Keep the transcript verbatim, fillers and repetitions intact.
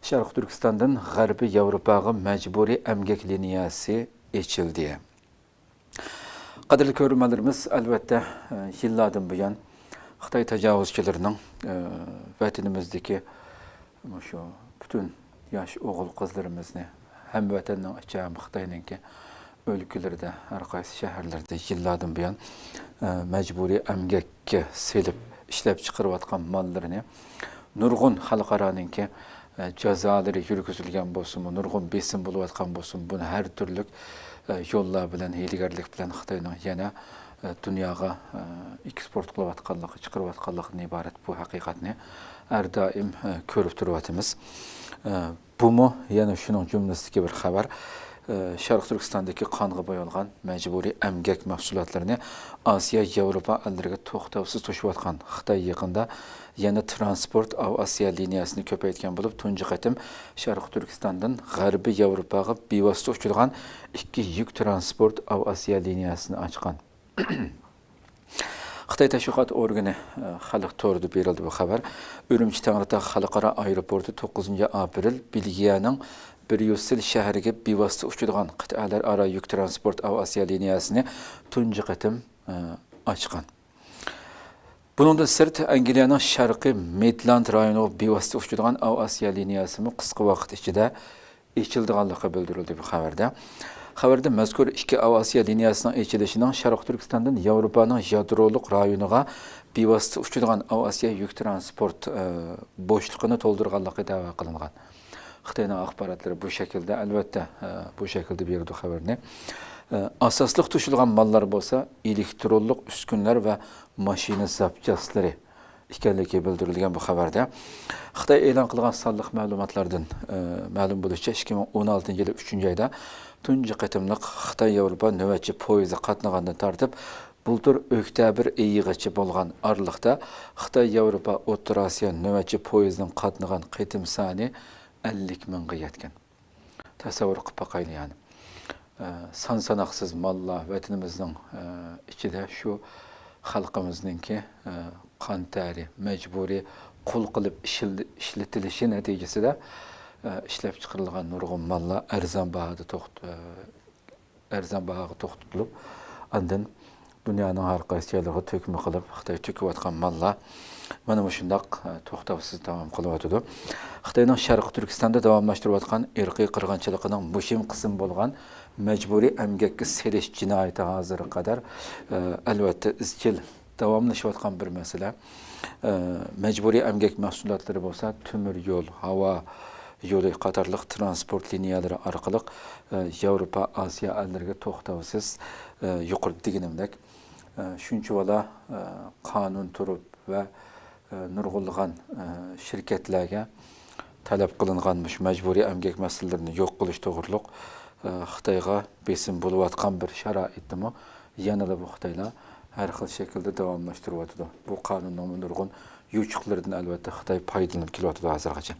شەرقىي تۈركىستاندىن غەربىي ياۋروپاغا مەجبۇرىي ئەمگەك لىنىيەسى ئېچىلدى. قەدىرلىك كۆرۈرمەنلىرىمىز، ئەلۋەتتە، يىللاردىن بۇيان خىتاي تاجاۋۇزچىلىرىنىڭ ۋەتىنىمىزدىكى مۇشۇ پۈتۈن ياش ئوغۇل-قىزلىرىمىزنى ھەم ۋەتەننىڭ ئىچى، ھەم خىتاينىڭكى ئۆلكىلىرىدە، ھەر قايسى شەھەرلىرىدە يىللاردىن بۇيان، ئە، مەجبۇرىي ئەمگەككە سېلىپ ئىشلەپچىقىرىۋاتقان ماللىرىنى نۇرغۇن خەلقئارانىڭكى، ئە، جازالىرى يۈرگۈزۈلگەن بولسىمۇ، نۇرغۇن بېسىم بولۇۋاتقان بولسىمۇ، بۇنى ھەر تۈرلۈك، ئە، يوللار بىلەن، ھىيلىگەرلىك بىلەن خىتاينىڭ يەنە، ئە، دۇنياغا، ئە، ئېكسپورت قىلىۋاتقانلىقى، چىقىرىۋاتقانلىقىدىن ئىبارەت بۇ ھەقىقەتنى ھەر دائىم، ئە، كۆرۈپ تۇرۇۋاتىمىز. ئە، بۇمۇ يەنە شۇنىڭ جۈملىسىدىكى بىر خەۋەر. ئە، شەرقىي تۈركىستاندىكى قانغا بويالغان مەجبۇرىي ئەمگەك مەھسۇلاتلىرىنى ئاسىيا، ياۋروپا ئەللىرىگە توختاۋسىز توشۇۋاتقان خىتاي يېقىندا يەنە تىرانسپورت ئاۋىئاتسىيە لىنىيەسىنى كۆپەيتكەن بولۇپ، تۇنجى قېتىم شەرقىي تۈركىستاندىن غەربىي ياۋروپاغا بىۋاسىتە ئۇچىدىغان ئىككى يۈك تىرانسپورت ئاۋىئاتسىيە لىنىيەسىنى ئاچقان. خىتاي تەشۋىقات ئورگىنى، ئە، خەلق تورىدا بېرىلدى بۇ خەۋەر. ئۈرۈمچى تەڭرىتاغ خەلقئارا ئايروپورتى توققۇزىنچى ئاپرېل بېلگىيەنىڭ بريۇسسېل شەھىرىگە بىۋاسىتە ئۇچىدىغان قىتئەلەر ئارا يۈك تىرانسپورت ئاۋىئاتسىيە لىنىيەسىنى تۇنجى قېتىم، ئە، ئاچقان. بۇنىڭدىن سىرت، ئەنگلىيەنىڭ شەرقىي مىدلاند رايونىغا بىۋاسىتە ئۇچىدىغان ئاۋىئاتسىيە لىنىيەسىمۇ قىسقا ۋاقىت ئىچىدە ئېچىلىدىغانلىقى بىلدۈرۈلدى بۇ خەۋەردە. خەۋەردە مەزكۇر ئىككى ئاۋىئاتسىيە لىنىيەسىنىڭ ئېچىلىشىنىڭ شەرقىي تۈركىستاندىن ياۋروپانىڭ يادرولۇق رايونىغا بىۋاسىتە ئۇچىدىغان ئاۋىئاتسىيە يۈك تىرانسپورت، ئە، بوشلۇقىنى تولدۇرغانلىقى دەۋا قىلىنغان. خىتاينىڭ ئاخباراتلىرى بۇ شەكىلدە، ئەلۋەتتە، ئە، بۇ شەكىلدە بېرىدۇ خەۋەرنى. ئە، ئاساسلىق توشۇلغان ماللار بولسا ئېلېكترونلۇق ئۈسكۈنىلەر ۋە ماشىنا زاپچاسلىرى ئىكەنلىكى بىلدۈرۈلگەن بۇ خەۋەردە. خىتاي ئېلان قىلغان سانلىق مەلۇماتلاردىن، ئە، مەلۇم بولۇشىچە، ئىككى مىڭ ئون ئالتىنچى يىلى ئۈچىنچى ئايدا تۇنجى قېتىملىق خىتاي ياۋروپا نۆۋەتچى پويىزى قاتنىغاندىن تارتىپ، بۇلتۇر ئۆكتەبىر ئېيىغىچە بولغان ئارىلىقتا خىتاي ياۋروپا ئوتتۇرا ئاسىيا نۆۋەتچى پويىزىنىڭ قاتنىغان قېتىم سانى ئەللىك مىڭغا يەتكەن. تەسەۋۋۇر قىلىپ باقايلى، يەنى. ئە، سان ساناقسىز ماللار ۋەتىنىمىزنىڭ، ئە، ئىچىدە شۇ خەلقىمىزنىڭكى، ئە، قان تەرى، مەجبۇرىي قۇل قىلىپ ئىشل-، ئىشلىتىلىشى نەتىجىسىدە، ئە، ئىشلەپچىقىرىلغان نۇرغۇن ماللار ئەرزان باھادا توخت-، ئە، ئەرزان باھاغا توختىتىلىپ، ئاندىن دۇنيانىڭ ھەر قايسى جايلىرىغا تۆكمە قىلىپ، خىتاي تۆكۈۋاتقان ماللار مانا مۇشۇنداق، ئە، توختاۋسىز داۋام قىلىۋاتىدۇ. خىتاينىڭ شەرقىي تۈركىستاندا داۋاملاشتۇرۇۋاتقان ئىرقىي قىرغىنچىلىقىنىڭ مۇھىم قىسمى بولغان مەجبۇرىي ئەمگەككە سېلىش جىنايىتى ھازىرغا قەدەر، ئە، ئەلۋەتتە، ئىزچىل داۋاملىشىۋاتقان بىر مەسىلە. ئە، مەجبۇرىي ئەمگەك مەھسۇلاتلىرى بولسا تۆمۈر يول، ھاۋا يولى قاتارلىق تىرانسپورت لىنىيەلىرى ئارقىلىق، ئە، ياۋروپا، ئاسىيا ئەللىرىگە توختاۋسىز، ئە، يۇقىرىدا دېگىنىمدەك، ئە، شۇنچىۋالا، ئە، قانۇن تۇرۇپ ۋە، ئە، نۇرغۇنلىغان، ئە، شىركەتلەرگە تەلەپ قىلىنغان مۇشۇ مەجبۇرىي ئەمگەك مەسىلىلىرىنى يوق قىلىش توغرۇلۇق، ئە، خىتايغا بېسىم بولۇۋاتقان بىر شارائىتتىمۇ يەنىلا بۇ خىتايلار ھەر خىل شەكىلدە داۋاملاشتۇرۇۋاتىدۇ. بۇ قانۇننىڭمۇ نۇرغۇن يوچۇقلىرىدىن، ئەلۋەتتە، خىتاي پايدىلىنىپ كېلىۋاتىدۇ ھازىرغىچە.